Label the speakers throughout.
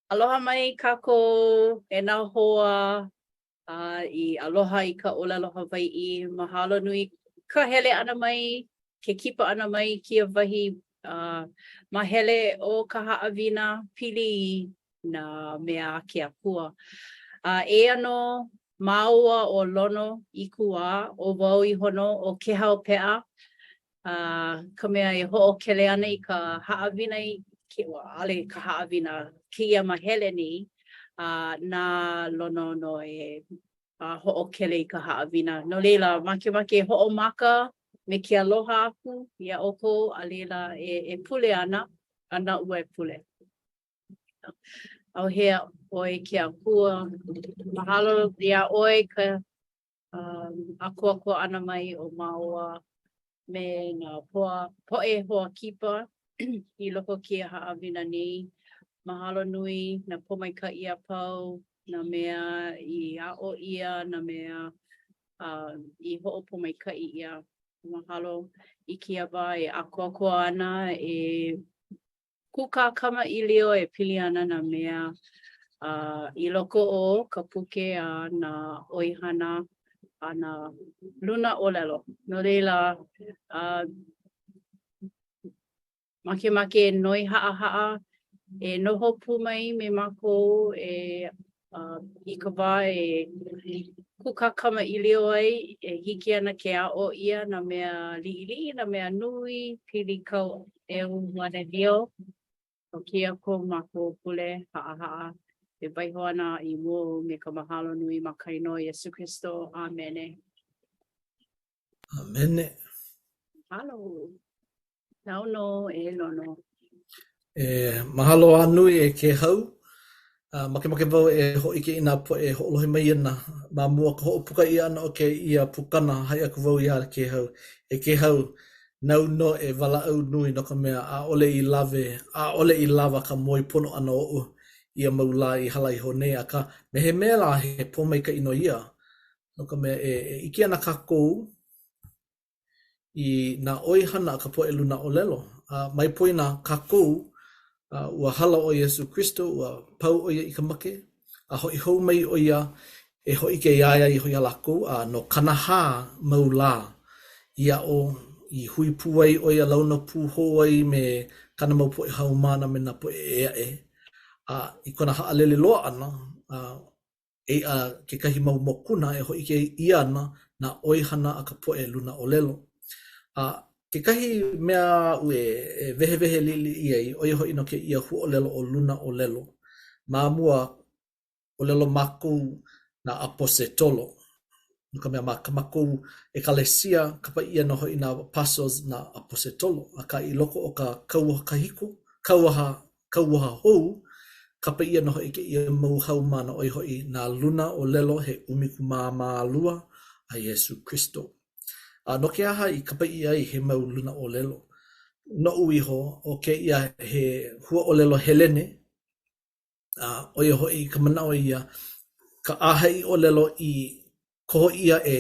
Speaker 1: Aloha mai kākou e nā hoa a i aloha i ka ʻōlelo Hawaiʻi. Mahalo nui ka hele ʻana mai, ke kipa ʻana mai i kēia wahi uh, mahele o ka haʻawina pili i nā mea a ke Akua. A eia nō māua ʻo Lono ʻĪkuā, ʻo wau iho nō ʻo Kēhau Peʻa, a ka mea e hoʻokele ana i ka haʻawina i ke, ua, ʻaʻole ka haʻawina kēia mahele nei, a na Lono nō e a hoʻokele i ka haʻawina. No laila, makemake e hoʻomaka me ke aloha aku iā ʻoukou, a laila e, e pule ana, a naʻu e pule. ʻAuhea ʻoe ke Akua, mahalo iā ʻoe ka um, ʻākoakoa ʻana mai o māua me nā poa, poʻe hoa kipa i loko o kēia haʻawina nei. Mahalo nui nā pōmaikaʻi a pau, nā mea i aʻo ʻia, nā mea uh, i hoʻopōmaikaʻi ʻia. Mahalo i kēia wā e ʻākoakoa ana e kūkā kamaʻilio e pili ana nā mea uh, i loko o ka puke a nā ʻoihana a nā luna ʻōlelo. No laila, uh, makemake e noi haʻahaʻa e noho pū mai me mākou e uh, i ka wā e kūkā kamaʻilio ai, e hiki ana ke aʻo ʻia nā mea liʻiliʻi, nā mea nui, pili kau ʻeuanelio. ʻO kēia ko mākou pule haʻahaʻa e waiho ana i mua ou me ka mahalo nui ma ka inoa Iesū Kristo. ʻĀmene.
Speaker 2: ʻĀmene.
Speaker 1: Mahalo. Nāu nō e Lono.
Speaker 2: E mahalo a nui e Kēhau. Uh, makemake wau e hōʻike i nā poʻe e hoʻolohe mai ana ma mua ka hoʻopuka ʻia ʻana o kēia pukana, haʻi aku wau iā Kēhau, e Kēhau, nāu nō e walaʻau nui no ka mea ʻaʻole i lawe, ʻaʻole i lawa ka moe pono ʻana oʻu ia mau lā i hala iho nei, akā, me he mea lā he pōmaikaʻi nō ia, no ka mea e, e ʻike ana kākou i nā ʻoihana a ka poʻe lunaʻōlelo. A mai poina kākou, ua hala ʻo Iesū Kristo, ua pau ʻo ia i ka make, a hoʻi hou mai ʻo ia e hōʻike iā ia iho iā lākou, a no 40 mau lā i aʻo i hui pū ai ʻo ia, launa pū hou ai me kāna mau poʻe haumāna me nā poʻe ʻē aʻe. A i kona haʻalele loa ʻana, a Eia kekahi mau mokuna e hōʻike ʻia ana nā ʻoihana a ka poʻe lunaʻōlelo. A kekahi mea aʻu e wehewehe liʻiliʻi ai, ʻo ia hoʻi no kēia huaʻōlelo ʻo lunaʻōlelo. Ma mua, ʻōlelo mākou nā ʻaposetolo, no ka mea, ma ka mākou ʻekalesia, kapa ʻia nō hoʻi nā apostles nā ʻaposetolo, akā i loko o ka kauoha kahiko, kauoha Kauoha hou, kapa ʻia nō hoʻi kēia mau haumāna ʻo ia hoʻi nā luna ʻōlelo he 12 a Iesū Kristo. A no ke aha i kapa ʻia ai he mau luna ʻōlelo? Noʻu iho, ʻo kēia he huaʻōlelo Helene, a ʻo ia hoʻi ka manaʻo ia, ka ʻāhaʻi ʻōlelo i koho ʻia e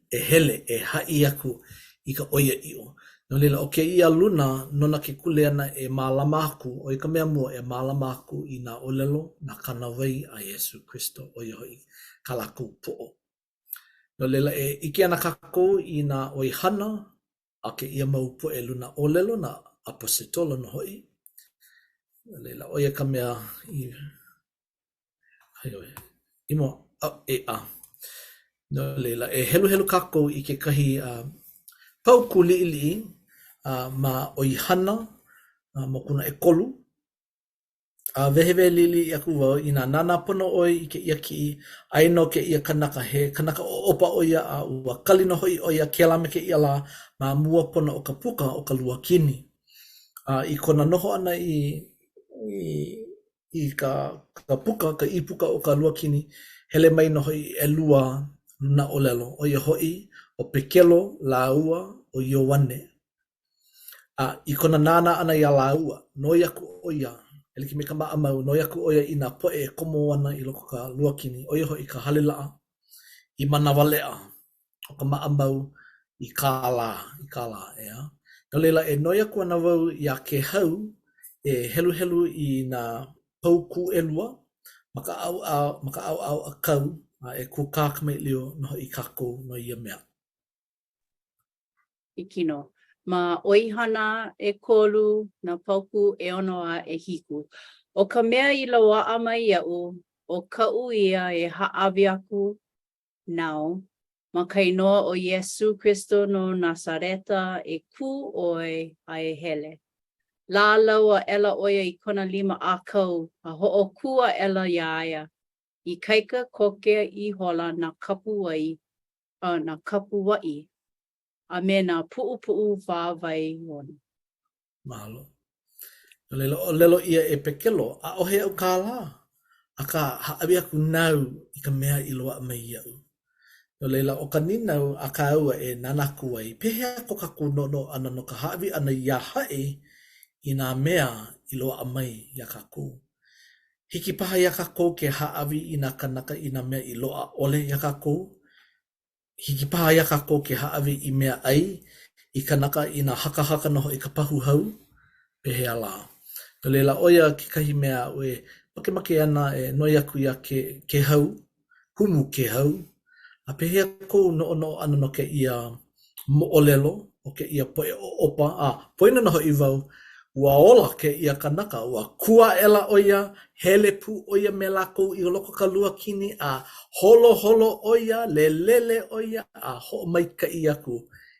Speaker 2: e hele e haʻi aku i ka ʻoiaʻiʻo. No laila, ʻo kēia luna nona ke kuleana e mālama aku, ʻo ia ka mea mua, e mālama aku i nā ʻōlelo, nā kānāwai a Iesū Kristo, ʻo ia hoʻi kā lākou poʻo. No laila, e ʻike ana kākou i nā ʻoihana a kēia mau poʻe luna ʻōlelo, nā ʻaposetolo nō hoʻi. No laila, ʻo ia ka mea i No laila, e heluhelu kākou i kekahi uh, paukū liʻiliʻi uh, ma ʻOihana uh, mokuna ʻekolu. A wehewehe liʻiliʻi aku wau inā nānā pono ʻoe i kēia kiʻi, aia nō kēia kanaka, he kanaka ʻoʻopa ʻo ia a ua kali nō hoʻi ʻo ia kēlā me kēia lā ma mua pono o ka puka o ka luakini. A i kona noho ʻana i, i i ka ka puka, ka ʻīpuka o ka luakini, hele mai nō hoʻi ʻelua lunaʻōlelo, ʻo ia hoʻi ʻo Pekelo lāua ʻo Ioane. A i kona nānā ʻana iā lāua, noi aku ʻo ia, e like me ka maʻamau, noi aku ʻo ia i nā poʻe e komo ana i loko o ka luakini, ʻo ia hoʻi ka hale laʻa, i manawaleʻa, ʻo ka maʻamau i kālā, i kālā, ʻeā. No laila, e noi aku ana wau iā Kēhau e heluhelu i nā. Paukū ʻelua, ma ka ʻaoʻao, ma ka ʻaoʻao ʻākau, a e kūkā kamaʻilio nō hoʻi kākou no ia mea.
Speaker 1: Hiki nō. Ma ʻOihana ʻekolu, nā paukū ʻeono a ʻehiku. ʻO ka mea i loaʻa mai iaʻu, ʻo kaʻu ia e hāʻawi aku nāu, ma ka inoa ʻo Iesū Kristo no Nasareta, e kū ʻoe a e hele. Lālau aʻela ʻo ia i kona lima ʻākau a hoʻokū aʻela iā ia. Ikaika koke ihola nā kapuwai, a nā kapuaʻi a me nā puʻupuʻu wāwae ona.
Speaker 2: Mahalo. No laila, ʻōlelo ʻia e Pekelo, ʻAʻohe aʻu kālā, akā, hāʻawi aku nāu i ka mea i loaʻa mai iaʻu. No laila, ʻo ka nīnau a kāua e nānā aku ai, pehea ko kākou noʻonoʻo ʻana no ka hāʻawi ʻana iā haʻi i nā mea i loaʻa mai iā kākou? Hiki paha iā kākou ke hāʻawi i nā kānaka i nā mea i loaʻa ʻole iā kākou? Hiki paha iā kākou ke hāʻawi i mea ʻai i kanaka inā hakahaka nō hoʻi ka pahu hau, pehea lā. No laila, ʻo ia kekahi mea aʻu e makemake ana e noi aku iā Ke Kēhau, Kumu Kēhau, a pehea kou noʻonoʻo ʻana no kēia moʻolelo o kēia poʻe ʻoʻopa, a poina nō hoʻi wau, ua ola kēia kanaka, ua kū aʻela ʻo ia, hele pū ʻo ia me lākou i loko o ka luakini, a holoholo ʻo ia, lelele ʻo ia, a hoʻomaikaʻi aku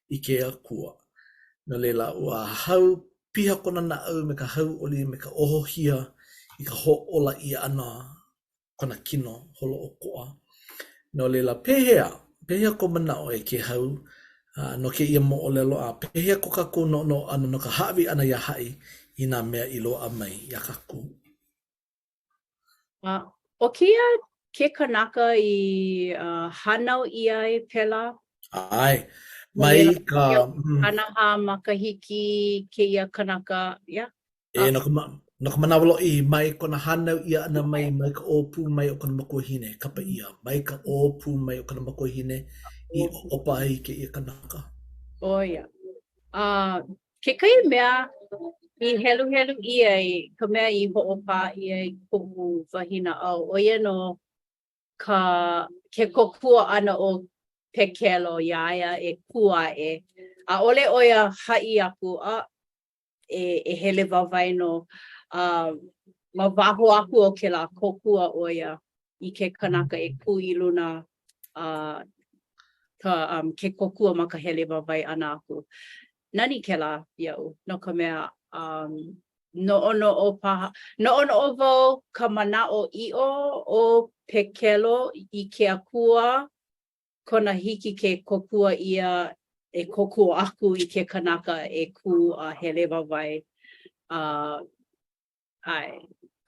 Speaker 2: i ke Akua. No laila, ua hau piha kona naʻau me ka hauʻoli, me ka ohohia i ka hōʻola ʻia ʻana kona kino holoʻokoʻa. No laila, pehea, pehea kou manaʻo e Kēhau no kēia moʻolelo, a pehea ko kākou noʻonoʻo ʻana no ka hāʻawi ʻana iā haʻi i nā mea i loaʻa mai iā kākou?
Speaker 1: A ʻo kēia ke kanaka i uh, hānau ʻia ai pēlā?
Speaker 2: ʻAe, mai ka...
Speaker 1: 40 makahiki kēia kanaka, yeah.
Speaker 2: E, no ka, no ka manawa loʻihi, mai kona hānau ʻia ʻana mai, mai ka ʻōpū mai o kona makuahine, kapa ʻia, mai ka ʻōpū mai o kona makuahine i ʻoʻopa ai kēia kanaka.
Speaker 1: ʻO ia. A kekahi mea i heluhelu ʻia i ka mea i hoʻopā ʻia i koʻu wahi naʻau, ʻo ia nō ka ke kōkua ʻana o Pekelo iā ia e kū aʻe. ʻAʻole ʻo ia haʻi aku, a e, e hele wāwae nō. A ma waho aku o kēlā kōkua ʻo ia i ke kanaka e kū i luna a ka, um, ke kōkua ma ka hele wāwae ʻana aku. Nani kēlā iaʻu, no ka mea, um, noʻonoʻo paha, noʻonoʻo wau ka manaʻoʻiʻo o Pekelo i ke Akua kona hiki ke kōkua ʻia e kōkua aku i ke kanaka e kū a hele wāwae a ʻae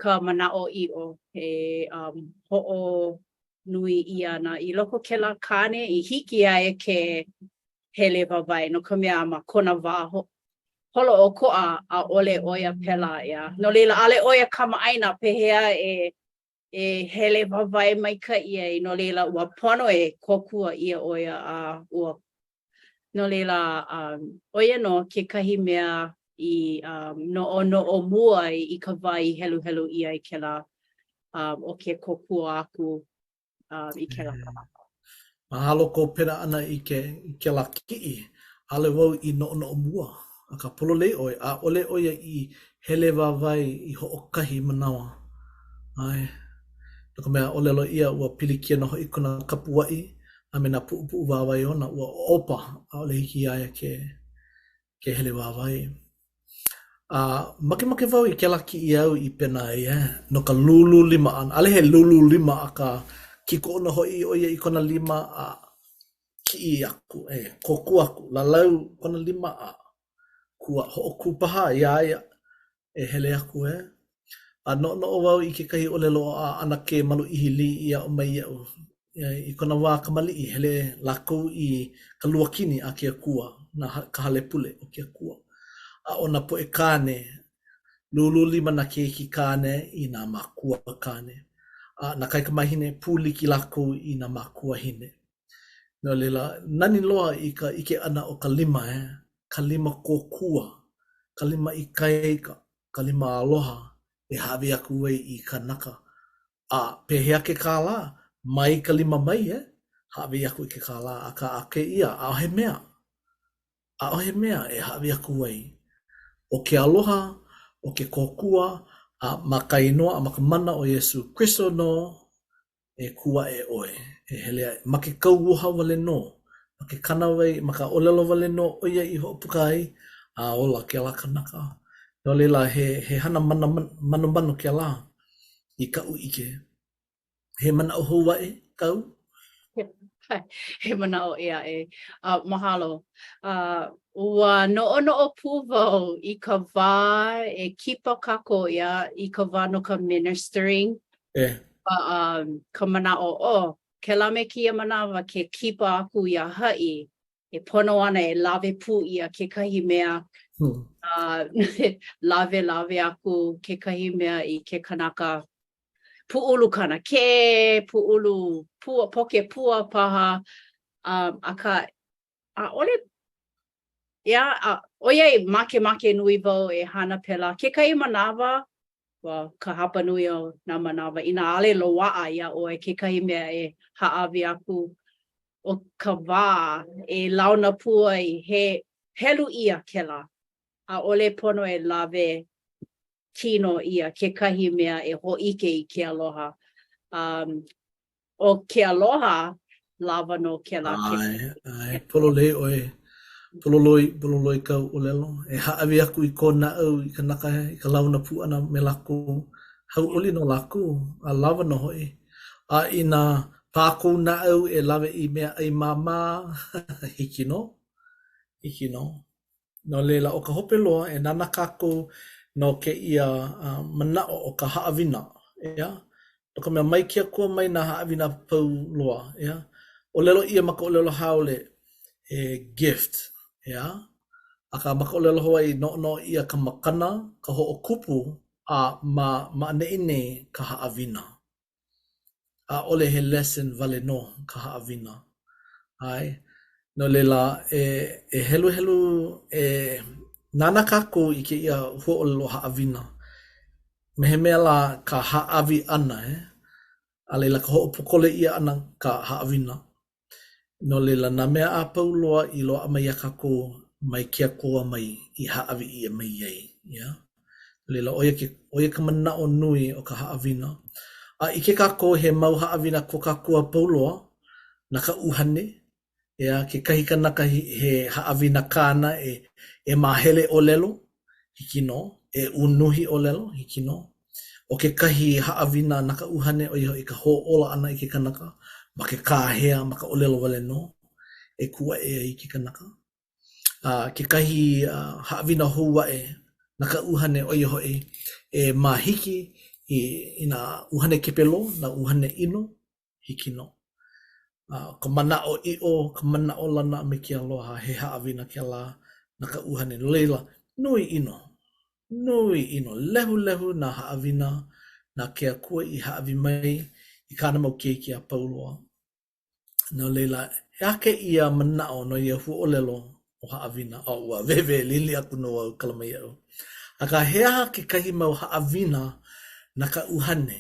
Speaker 1: ka manaʻoʻiʻo e um, hoʻonui ʻia ana i loko kēlā kāne i hiki iā ia ke hele wāwae no ka mea ma kona wā holoʻokoʻa ʻaʻole ʻo ia pēlā ʻeā. No laila ʻaʻole ʻo ia kamaʻāina pehea e e hele wāwae maikaʻi ai, no laila, ua pono e kōkua ʻia ʻo ia, a ua, no laila, um, ʻo ia nō kekahi mea i um, noʻonoʻo mua ai i ka wā i heluhelu ʻia ai kēlā, um, ʻo ke kōkua aku um, i kēlā kanaka.
Speaker 2: Mahalo kou pena ʻana i ke i kēlā kiʻi. ʻAʻole wau i noʻonoʻo mua, akā pololei ʻoe, ʻaʻole ʻo ia i hele wāwae i hoʻokahi manawa. ʻAe. No ka mea, ʻōlelo ʻia ua pilikia nō hoʻi kona kapuaʻi a me nā puʻupuʻu wāwae ona, ua ʻoʻopa, ʻaʻole hiki iā ia ke ke hele wāwae. A makemake wau i kēlā kiʻi āu i pena ai, eh, no ka lūlū lima ʻana. ʻAʻole he lūlū lima, akā kīkoʻo nō hoʻi ʻo ia i kona lima a kiʻi aku, e kōkua aku, lālau kona lima a kua, hoʻokū paha iā ia e hele aku, eh. A noʻonoʻo wau i kekahi ʻōlelo a ʻAnakē Maluʻihi Lee i aʻo mai iaʻu. I kona wā kamaliʻi, hele lākou i ka luakini a ke akua, na ka hale pule o ke akua. A ʻo nā poʻe kāne, lūlū lima nā keiki kāne i nā mākua kāne. A nā kaikamāhine, pūliki lākou i nā mākuahine. No laila, nani loa i ka ʻike ʻana o ka lima, eh? Ka lima kōkua, ka lima ikaika, ka lima aloha. e hāʻawi aku ai i kanaka. A pehea ke kālā? Mai ka lima mai, eh? Hāʻawi aku i ke kālā, akā a kēia, ʻaʻohe mea. ʻAʻohe mea e hāʻawi aku ai. ʻO ke aloha, ʻo ke kōkua, a ma ka inoa a ma ka mana o Iesū Kristo nō e kū aʻe ʻoe, e hele aʻe. Ma ke kauoha wale nō, ma ke kānāwai, ma ka ʻōlelo wale nō ʻo ia i hoʻopuka ai, a ola kēlā kanaka. No laila, he, he hana mana, manomano kēlā i kaʻu ʻike. He manaʻo hou aʻe kāu?
Speaker 1: He manaʻo ʻē aʻe. Uh, mahalo. Uh, ua noʻonoʻo pū wau i ka wā e kipa kākou ia i ka wā no ka ministering.
Speaker 2: E.
Speaker 1: Uh, um, ka manaʻo, oh, kēlā me kēia manawa ke kipa aku iā haʻi, e pono ana e lawe pū ʻia kekahi mea, hmm. uh, lawe lawe aku kekahi mea i ke kanaka pūʻulu kanakē, pūʻulu pua, poke pua paha, um, akā, ʻaʻole, yeah, a, ʻoiai makemake nui wau e hana pēlā. Kekahi manawa, well, ka hapanui o nā manawa, inā ʻaʻole loaʻa iā ʻoe kekahi mea e hāʻawi aku ʻo ka wā e launa pū ai, he helu ʻia kēlā. ʻAʻole pono e lawe kino ʻia kekahi mea e hōʻike i ke aloha. Um, ʻo ke aloha, lawa nō kēlā.
Speaker 2: ʻAe, ʻae, pololei ʻoe. Pololoi, pololoi kāu ʻōlelo. E hāʻawi aku i kou naʻau i kanaka i ka launa pū ʻana me lākou. Hauʻoli nō lākou, a lawa nō hoʻi. A inā pā kou naʻau e lawe i meaʻai māmā, hiki nō, hiki nō. No laila, ʻo ka hope loa, e nānā kākou no kēia manaʻo o ka haʻawina, ʻeā? No ka mea, mai ke Akua mai nā haʻawina a pau loa, ʻeā? ʻŌlelo ʻia ma ka ʻōlelo haole he gift, ʻeā? Akā ma ka ʻōlelo Hawaiʻi, noʻonoʻo ʻia ka makana, ka hoʻokupu, a ma ma ʻaneʻi nei ka haʻawina. ʻAʻole he lesson wale nō ka haʻawina. ʻAe. No laila, e, e heluhelu, e nānā kākou i kēia huaʻōlelo haʻawina. Me he mea lā ka hāʻawi ʻana, eh? A laila ka hoʻopōkole ʻia ʻana ka haʻawina. No laila, nā mea a pau loa i loaʻa mai iā kākou mai ke Akua mai i hāʻawi ʻia mai ai, yeah? No laila, ʻo ia ke, ʻo ia ka manaʻo nui o ka haʻawina. A ʻike kākou he mau haʻawina ko kākou a pau loa, na ka ʻuhane, ʻeā, kekahi kanaka he haʻawina kāna e, e māhele ʻōlelo, hiki nō, e unuhi ʻōlelo, hiki nō. ʻO kekahi haʻawina na ka ʻuhane, ʻo ia hoʻi ka hōʻola ʻana i ke kanaka ma ke kāhea, ma ka ʻōlelo wale nō e kū aʻe ai ke kanaka. A kekahi haʻawina hou aʻe na ka ʻuhane, ʻo ia hoʻi e mahiki i, i nā ʻuhane kepelō, nā ʻuhane ʻino, hiki nō. A ka manaʻoʻiʻo, ka manaʻolana a me ke aloha, he haʻawina kēlā na ka ʻuhane. No laila, nui ʻino, nui ʻino, lehulehu nā haʻawina na ke Akua i hāʻawi mai i kāna mau keiki a pau loa. No laila, he aha kēia manaʻo no ia huaʻōlelo ʻo haʻawina? Oh, ua wēwē lili aku nō au, kala mai iaʻu. Akā, he aha kekahi mau haʻawina na ka ʻuhane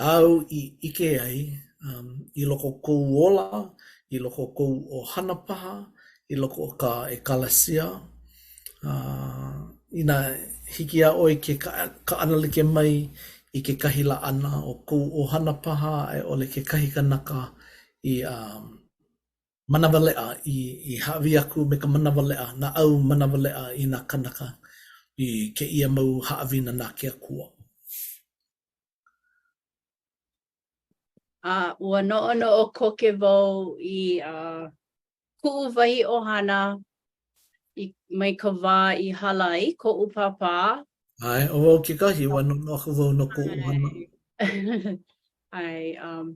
Speaker 2: āu i ʻike ai um, i loko o kou ola, i loko o kou ʻohana paha, i loko o ka ʻekalesia, uh, inā hiki iā ʻoe ke kaʻanalike mai i kekahi laʻana o kou ʻohana paha a i ʻole kekahi kanaka i um, manawaleʻa i, i hāʻawi aku me ka manawaleʻa, naʻau manawaleʻa i nā kānaka i kēia mau haʻawina na ke Akua.
Speaker 1: A ua noʻonoʻo koke wau i uh, kuʻu wahi ʻohana i, mai ka wā i hala ai koʻu pāpā.
Speaker 2: ʻAe, ʻo wau kekahi, ua noʻonoʻo aku wau no koʻu ʻohana.
Speaker 1: ʻAe, um,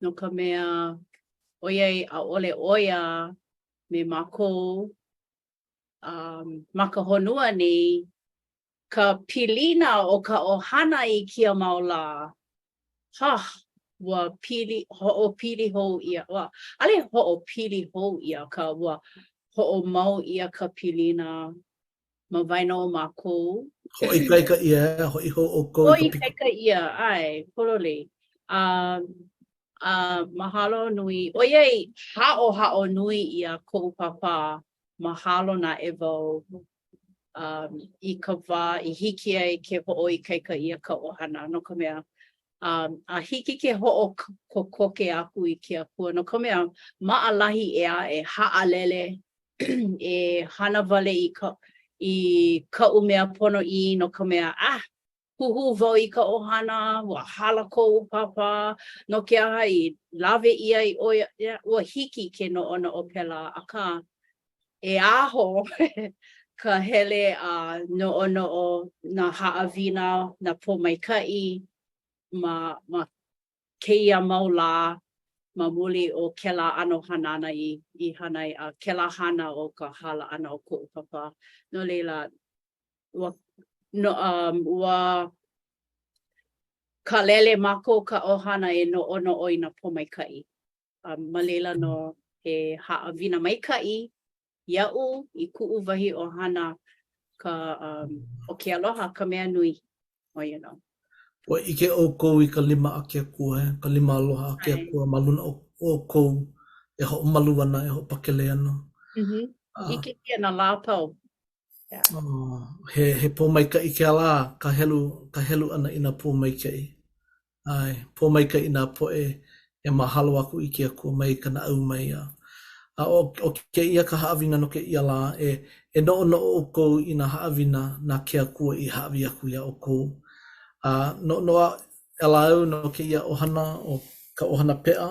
Speaker 1: no ka mea, ʻoiai ʻaʻole ʻo ia me mākou um, ma ka honua nei, ka pilina o ka ʻohana i kēia mau lā, ha, ua pili, hoʻopili hou ʻia, ua, ʻaʻole hoʻopili hou ʻia, akā ua hoʻomau ʻia ka pilina. ma waena o mākou.
Speaker 2: Hoʻoikaika ʻia, hoʻi hou ʻoukou
Speaker 1: i ka piko. Hoʻoikaika ʻia, ʻae, pololei. A, a mahalo nui, ʻoiai haʻohaʻo nui ʻia koʻu pāpā, mahalo naʻe wau um, i ka wā i hiki ai ke hoʻoikaika ʻia ka ʻohana, no ka mea, um, a hiki ke hoʻokokoke aku i ke Akua, no ka mea, maʻalahi ʻeā e haʻalele e hana wale i ka i kaʻu mea ponoʻī no ka mea, ah, huhū wau i ka ʻohana, ua hala koʻu pāpā, no ke aha i lawe ʻia ai ʻo ia, ua hiki ke noʻonoʻo pēlā, akā, e aho ka hele a noʻonoʻo nā haʻawina, nā pōmaikaʻi ma ma kēia mau lā ma muli o kēlā ʻano hanana i i hana ai, a kēlā hana o ka hala ʻana o koʻu pāpā. No laila, ua no, um, ua kālele mākou ka ʻohana e noʻonoʻo i nā pōmaikaʻi. A ma laila nō he haʻawina maikaʻi iaʻu i kuʻu wahi ʻohana ka um, ʻo ke aloha ka mea nui. ʻO ia nō.
Speaker 2: Ua ʻike ʻoukou i ka lima a ke Akua, e ka lima aloha a ke Akua ma luna o ʻoukou e hoʻomalu ana, e hoʻopakele ana.
Speaker 1: Mm -hmm. ʻIke ʻia nā lā a pau.
Speaker 2: Yeah. Oh, he, he pōmaikaʻi kēlā, ka helu, ka helu ʻana i nā pōmaikaʻi. ʻAe, pōmaikaʻi nā poʻe e mahalo aku i ke Akua mai ka naʻau mai. A, a ʻo, ʻo kēia ka haʻawina no kēia lā, e, e noʻonoʻo ʻoukou i nā haʻawina na ke Akua i hāʻawi aku iā ʻoukou. A noʻonoʻo aʻela au no kēia ʻohana, ʻo ka ʻohana Peʻa,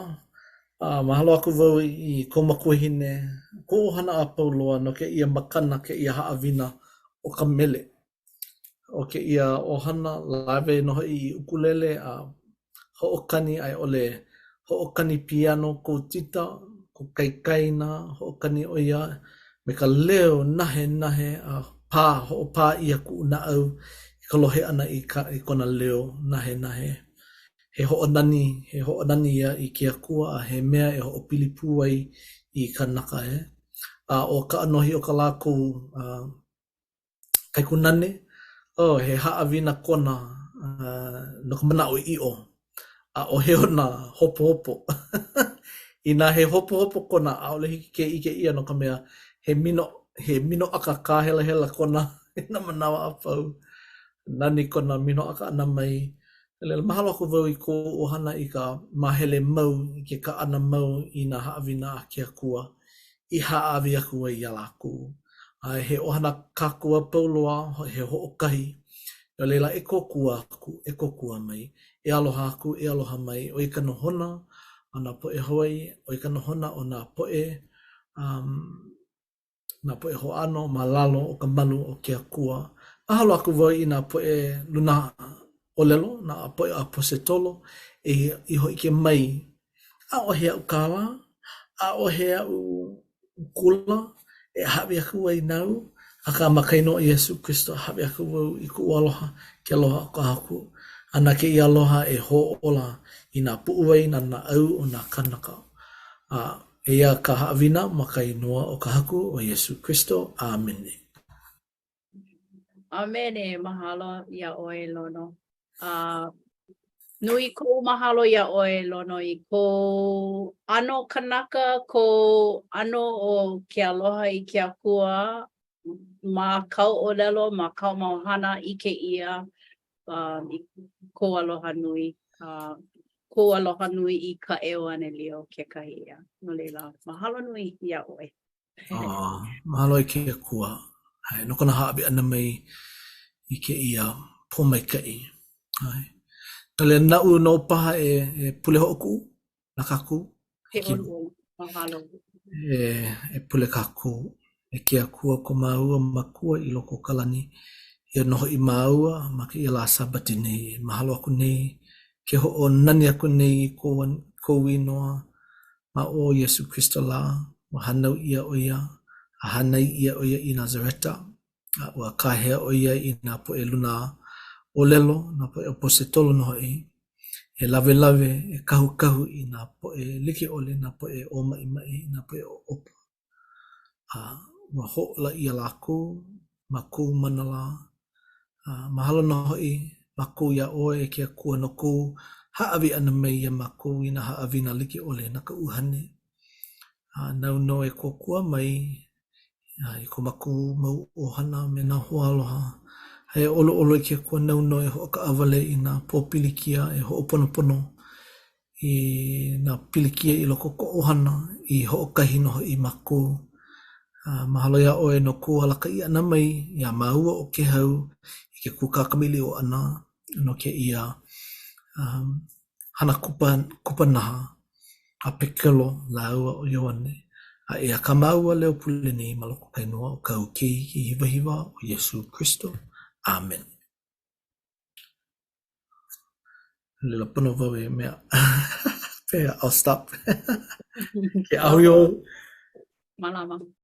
Speaker 2: a mahalo aku wau i kou makuahine, kou ʻohana a pau loa no kēia makana, kēia haʻawina o ka mele. ʻO kēia ʻohana lawe nō hoʻi i ʻukulele a hoʻokani a i ʻole hoʻokani piano kou tita, kou kaikaina, hoʻokani ʻo ia me ka leo nahenahe a pā, hoʻopā ʻia kuʻu naʻau i ka lohe ʻana i ka i kona leo nahenahe. He hoʻonani, he hoʻonani ia i ke Akua a he mea e hoʻopili pū ai i kānaka, e. A ʻo ka ʻanohi o ka lākou uh, kaikunane, oh, he haʻawina kona uh, no ka manaʻoʻiʻo. ʻAʻohe ona hopohopo. Inā he hopohopo kona, ʻaʻole hiki ke ʻike ʻia no ka mea, he mino, he minoʻaka kāhelahela kona i nā manawa a pau. Nani kona minoʻaka ʻana mai. No laila, mahalo aku wau i kou ʻohana i ka māhele mau, i ke kaʻana mau i nā haʻawina a ke Akua i hāʻawi aku ai iā lākou. A he ʻohana kākou a pau loa, he hoʻokahi. No laila, e kōkua aku, e kōkua mai, e aloha aku, e aloha mai, ʻo ia ka nohona o nā poʻe Hawaiʻi, ʻo ia ka nohona o nā poʻe um, nā poʻe hoʻāno ma lalo o ka malu o ke Akua. Mahalo aku wau i nā poʻe luna ʻōlelo, nā poʻe ʻaposetolo i, i hōʻike mai, ʻaʻohe aʻu kālā, ʻaʻohe aʻu gula e hāʻawi aku ai nāu, akā ma ka inoa o Iesū Kristo, hāʻawi aku wau i kuʻu aloha, ke aloha o ka Haku. A na kēia aloha e hōʻola i nā puʻuwai, nā naʻau o nā kānaka. A eia ka haʻawina ma ka inoa o ka Haku ʻo Iesū Kristo. ʻĀmene.
Speaker 1: ʻĀmene, mahalo iā ʻoe, Lono. A nui koʻu mahalo iā ʻoe, Lono, i kou ʻano kanaka, kou ʻano o ke aloha i ke Akua ma kāu ʻōlelo, ma kāu mau hana, ʻike ʻia um, i kou aloha nui, uh, kou aloha nui i ka ʻeuanelio kekahi ia. No laila, mahalo nui iā ʻoe.
Speaker 2: Uh, mahalo i ke Akua ʻae, no kona hāʻawi ʻana mai i kēia pōmaikaʻi. ʻAe. No laila, naʻu nō paha e, e pule hoʻokuʻu na kākou.
Speaker 1: E ʻoluʻolu, mahalo.
Speaker 2: E, e pule kākou. E ke Akua ko māua Makua i loko o ka lani, eia nō hoʻi māua ma kēia lā Sābati nei, e mahalo aku nei, ke hoʻonani aku nei i kou, kou inoa, Ma o Iesū Kristo lā, ua hānau ʻia ʻo ia, a hānai ʻia ʻo ia i Nazareta, a ua kāhea ʻo ia i nā poʻe luna ʻōlelo, nā poʻe ʻaposetolo nō hoʻi, e lawelawe, e kahukahu i nā poʻe like ʻole, nā poʻe ʻōmaʻimaʻi, nā poʻe ʻoʻopa. A ua hōʻola ʻia lākou. ma kou mana lā. A mahalo nō hoʻi mākou iā ʻoe e ke Akua no kou hāʻawi ʻana mai iā mākou i nā haʻawina like ʻole na ka ʻUhane. A nāu nō e kōkua mai i ko mākou mau ʻohana me nā hoaaloha. A e ʻoluʻolu e ke Akua nāu nō e hoʻokaʻawale i nā pōpilikia e hoʻoponopono i nā pilikia i loko o ka ʻohana i hoʻokahi nō hoʻi mākou. A mahalo iā ʻoe no kou alakaʻi ʻana mai iā māua ʻo Kēhau i ke kūkā kamaʻilio ʻana no kēia um, hana kupa, kupanaha a Pekelo lāua ʻo Ioane. A eia kā māua leo pule nei ma loko o ka inoa o kāu Keiki hiwahiwa ʻo Iesū Kristo. ʻĀmene. Laila pono wau e mea. Pehea, I'll stop. Ke ʻahui ou.
Speaker 1: Mālama.